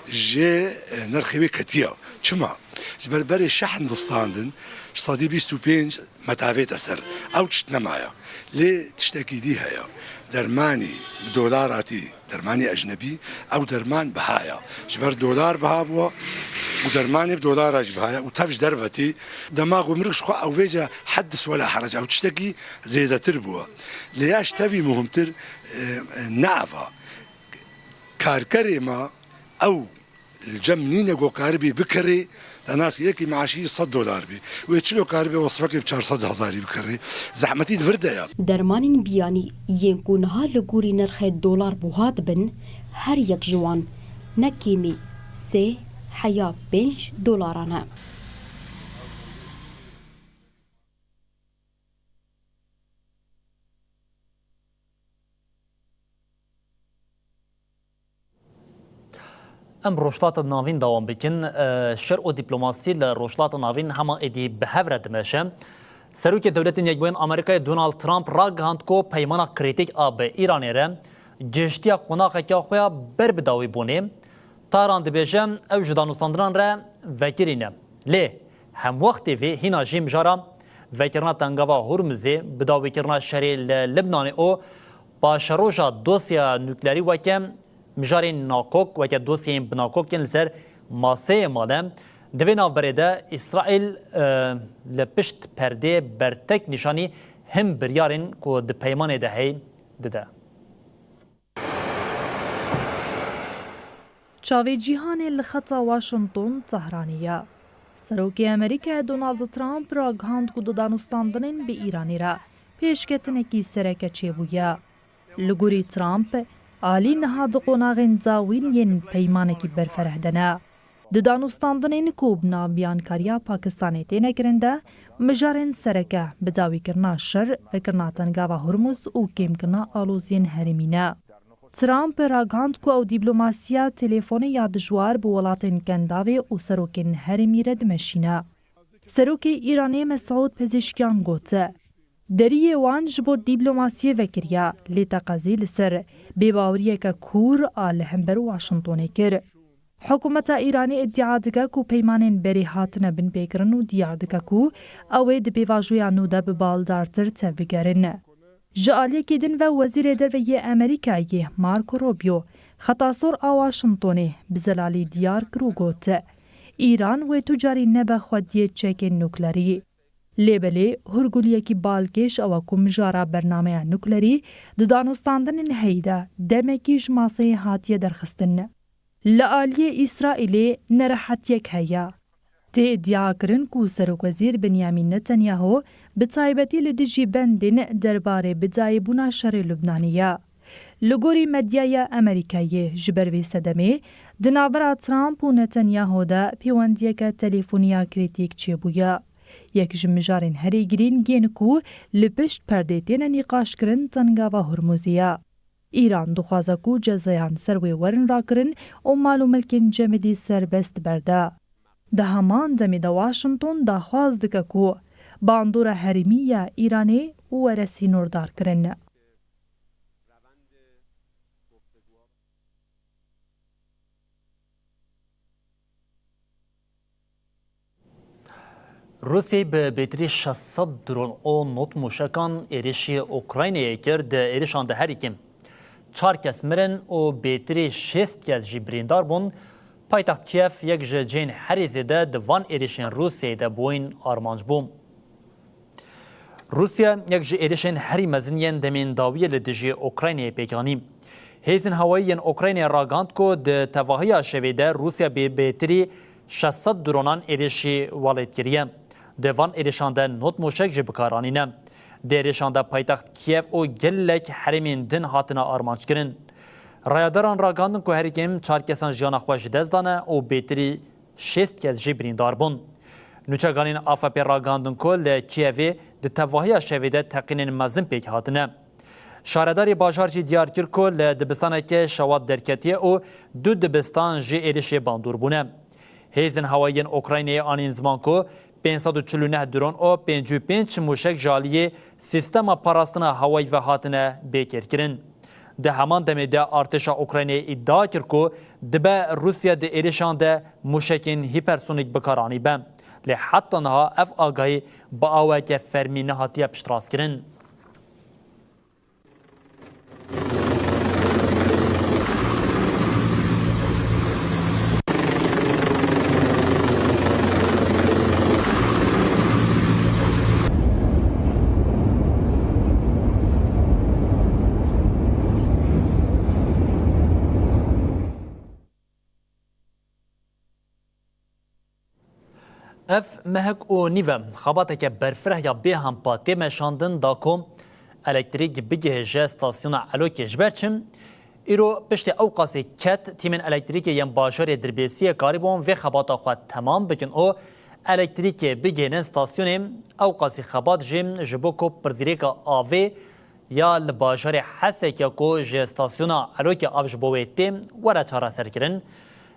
ji, e, nirxê wê ketiya. Çima? Ji ber berê şehn distandin, ji sedî bîst û pênc metavête ser. Ew tişt nemaye. Lê tiştekî dî heye. Dermanî bi dolar hatî, dermanî ecnebî, ew derman biha ye. Ji ber dolar biha bûye û dermanê bi dolara jî biha ye û tev ji derve tê. Dema gumruk ji xwe ew vêce heddis wela herec, ew tiştekî zêdetir bûye. Lê ya ji tevî muhimtir, e, e, ne ev e. Karkerê me ew li cem nîne ku karibî bikirê, te nas kir yekî meaşî sed dolar bî. Wê çilo karibê wesfekê bi çar sed hezarî bikirê. Zehmetî di vir de ye. Dermanên biyanî yên ku niha li gorî nirxê dolar buha dibin, her yek ji wan ne kêmî sê heya pênc dolaran e. Em Rojhilata Navîn dewam bikin. E, şer û dîplomasî li Rojhilata Navîn hema êdî bi hev re dimeşe. Serokê Dewletên Yekbûyên Amerîkayê Donald Trump ragihand ku peymana krîtîk a bi Îranê re gihiştiye qonaxeke xwe ya ber bi dawîbûnê. Tehran dibêje, ew ji danûstandinan re vekirî ne. Lê hemwextê vê hîna jî mijara vekirina Tengava Hurmizê, bidawîkirina şerê li Libnanê û paşeroja dosyeya nuklerî weke mijarên nakok, weke dosyeyên bi nakok yên li ser maseyê mane. Di vê navberê de Îsraîl, e, li pişt perdê bertek nîşanî hin biryarên ku di peymanê de heye dide. Çavê cîhanê li xeta Washington Tehranê ye. Serokê Amerîkayê Donald Trump ragihand ku di danûstandinên bi Îranê re pêşketinekî sereke çêbûye. Li gorî Trump, alî niha di qonaxên dawîn yên peymanekî berfereh de ne. Di danûstandinên ku bi nav biyankariya Pakistanê têne kirin de, mijarên sereke bi dawîkirina şer, vekirina Tengava Hurmuz û kêmkirina aloziyên herêmî ne. Trump ragihand ku ew dîplomasiya telefonê ya dijwar bi welatên Kendavê û serokên herêmî re dimeşîne. Serokê Îranê Mesûd Pezişkiyan got, deriyê wan ji bo dîplomasiyê vekiriye, lê teqezî li ser bêbaweriyeke kûr a li hember Washingtonê kir. Hikûmeta Îranê îdia dike ku peymanên berê hatine binpêkirin û diyar dike ku ew ê di pêvajoya nû de bi baldartir tevbigerin. Ji aliyekî din ve Wezîrê Derve yê Amerîkayê Marco Rubio xeta sor a Washingtonê bi zelalî diyar kir û got, Îran wê tu carî nebe xwediyê çekên nuklerî. Lê belê hûrguliyekî balkêş ew e ku mijara bernameya nuklerî di danûstandinên heyî de demekî ji maseyê hatiye derxistin. Li aliyê Îsraîlê nerehetiyek heye. Tê îdiakirin ku Serokwezîr Binyamîn Netanyahu bi taybetî li dijî bendên derbarê bidayîbûna şerê Lubnanê ye. Li gorî medyaya Amerîkayê, ji ber vê sedemê di navbera Trump û Netanyahu de pêwendiyeke telefoniya krîtîk çêbûye. Yek ji mijarên herî girîng yên ku li pişt perdê têne nîqaşkirin tengava Hurmuzê ye. Îran dixwaze ku cezayan ser wê werin rakirin û mal û milkên cemidî serbest berde. Di heman demê de Washington daxwaz dike ku bandora herêmî ya Îranê were sînordarkirin. Rûsyayê bi bêtirî şeş sed dron û nod mûşekan êrişî Ukraynayê kir, di êrişan de herî kêm çar kes mirin û bêtirî şêst kes jî birîndar bûn. Paytext Kiev yek ji cihên herî zêde di van êrişên Rûsyayê de bûyîn armanc bû. Rûsya yek ji êrişên herî mezin yên demên dawiyê li dijî Ukraynayê pêk anî. Hêzên hewayî yên Ukraynayê ragihand ku di tevahiya şevê de Rûsya bi bêtirî şeş sed dronan êrişî welêt kiriye. Di van êrişan de nod mûşek jî bi kar anîne. Di êrişan de paytext Kiev û gelek herêmên din hatine armanckirin. Rayedaran ragihandin ku herî kêm çar kesan jiyana xwe ji dest dane û bêtirî şêst kes jî birîndar bûn. Nûçeganên A F P ragihandin ku li Kiyevê di tevahiya şevê de teqînên mezin pêk hatine. Şaredarê bajar jî diyar kir ku li dibistaneke şewat derketiye û du dibistan ji êrişê bandor bûne. Hêzên hewayî yên Ukraynayê anîn ziman ku pênc sed û çil û neh dron û pêncî û pênc mûşek ji aliyê sîstema parastina hewayî ve hatine bêkêrkirin. Di heman demê de artêşa Ukraynayê îdia kir ku dibe Rûsya di êrişan de mûşekên hîpersonîk bi kar anîbe. Lê heta niha ev agahî bi aweke fermî nehatiye piştrastkirin. Ev mehek û nîv e, xebateke berfireh ya bêhempa tê meşandin da ku elektrîk bigihêje stasyona Elokê. Ji ber çi? Îro piştî ewqasî ket, tîmên elektrîkê yên bajarê Dirbêsiyê karîbûn vê xebata xwe temam bikin û elektrîkê bigihînin stasyonê. Ewqasî xebat jî ji bo ku pirsgirêka avê ya li bajarê Hesekê ku ji stasyona Elokê av ji bo wê tê, were çareserkirin.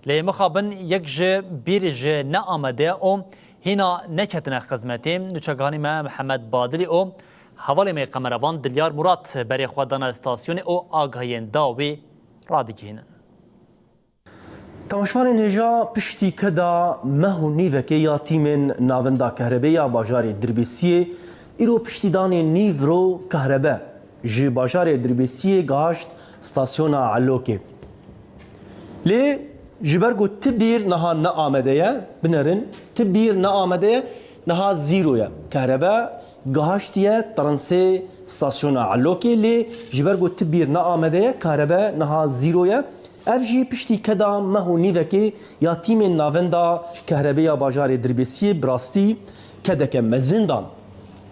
Lê mixabin yek ji bîr ji neamede û hîna neketine xizmetê. Nûçeganî me Mihemed Badilî û hevalê me Qemerevan Dilyar Murat berê xwe dane stasyonê û agahiyên da wî radigihînin. Temaşevanên hêja, piştî keda meh û nîvekê ya tîmên Navenda Kehrebê ya bajarê Dirbêsiyê, îro piştî danê nîv ro kehrebe ji bajarê Dirbêsiyê gihaşt stasyona Elokê. Lê ji ber ku ti bîr niha ne amade ye, binerin, ti bîr ne amade ye, niha zîro ye. Kehrebe gihaştiye transê stasyona Elokê, lê ji ber ku ti bîr ne amade ye, kehrebe niha zîro ye. Ev jî piştî keda meh û nîvekê ya tîmên Navenda Kehrebê ya bajarê Dirbêsiyê bi rastî kedeke mezin dan.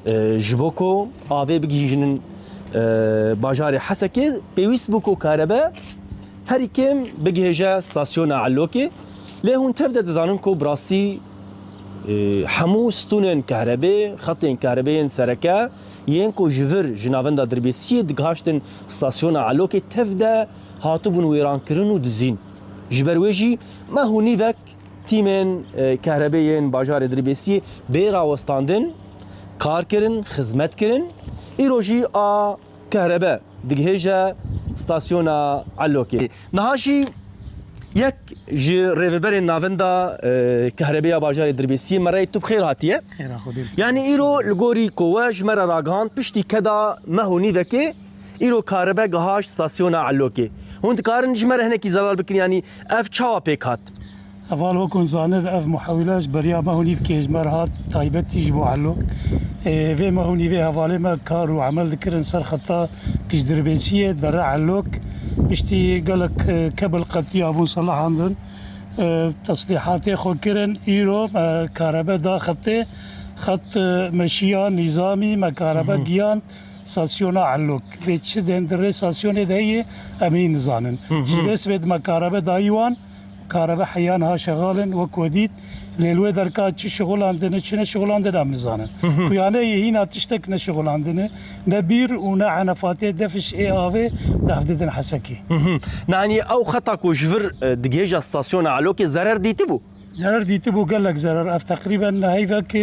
E, ji bo ku avê bigihîjinin, e, bajarê Hesekê, pêwîst bû ku karebe herî kêm bigihêje stasyona Elokê. Lê hûn tev de dizanin ku bi rastî, e, hemû stûnên kehrebê, xetên kehrebê yên sereke yên ku ji vir ji navenda Dirbêsiyê digihaştin stasyona Elokê tev de hatibûn wêrankirin û dizîn. Ji ber wê jî meh û nîvek tîmên, e, kehrebê yên bajarê Dirbêsiyê bê rawestandin, kar kirin, xizmet kirin. Îro jî a kehrebe digihêje stasyona Elokê. Niha jî yek ji rêveberên navenda, e, kehrebê ya bajarê Dirbêsiyê, me rê tu bi xêr hatiye. Xêra Xwedê. Yanî îro li gorî ku we ji me re ragihand, piştî keda meh û nîvekê îro karebe gihaşt stasyona Elokê. Hûn dikarin ji me re hinekî zelal bikin, yanî ev çawa pêk hat? Heval, wekun zanir, ev muhewîla ji beriya me hûnî bi kêjmer hat, taybetî ji bo Elok. Ê, vê me hûnî vê hevalê me kar û emel dikirin ser xeta Kişdirbêçiyê dere Elok. Piştî gelek, e, kebil qetiya bûn, selahandin. E, teslîhatê xwe kirin, îro me karebe da xetê. Xet, e, meşiya nîzamî me karebe giyan stasyona Elok. Lê çi dên di rê stasyonê de ye, em hî nizanin. Ji vê sibê di me karebe dayî wan, karebe heya niha şexal in, wek we dît. Lê li wê derka çi şixulandine, çi neşixulandine em nizanin. Xuyaneyê hîna tiştek neşixulandine. Ne bîr û ne enefatê defiş ê avê def didin Hesekê. Nanî ew xeta ku ji vir, e, digihêje stasyona Elokê zerer dîtibû? Zerer dîtibû, gelek zerer. Ev teqrîben neheyvek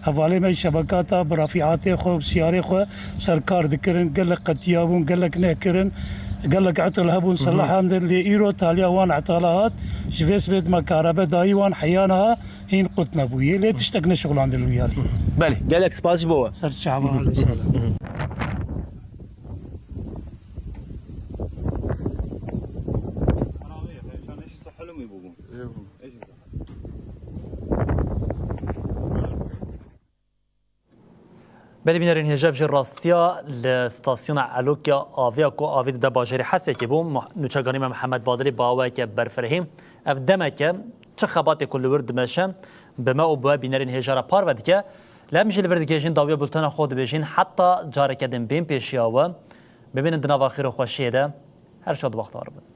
hevalê me şebekata bi refîatê xwe û siyarê xwe ser kar dikirin. Gelek qetiya bûn, gelek neh kirin, gelek etil hebûn, selahandin. Lê îro taliya wan etala hat, ji vê sibê di me karebe dayî wan heya niha hîn qut nebûye. Lê tiştek neşixulandin li wî alî. Belê, gelek spas ji bo we. Ser çava, aleyhisselam. Belê bînerên hêja, ji rastiya li stasyona Elokya avê ya ku avê dide bajarê Hesekê bû, Muh-, nûçeganî me Mihemed Badirê bi awayeke berfirehî. Ev demeke çi xebatê ku li wir dimeşe, bi me û bi we bînerên hêja re parve dike. Lê em jî li vir digihêjin dawiya bultena xwe dibêjin, heta careke din bên pêşiya we. Bimînin di nava xêr û xweşiyê de. Her şad wexta we re bin.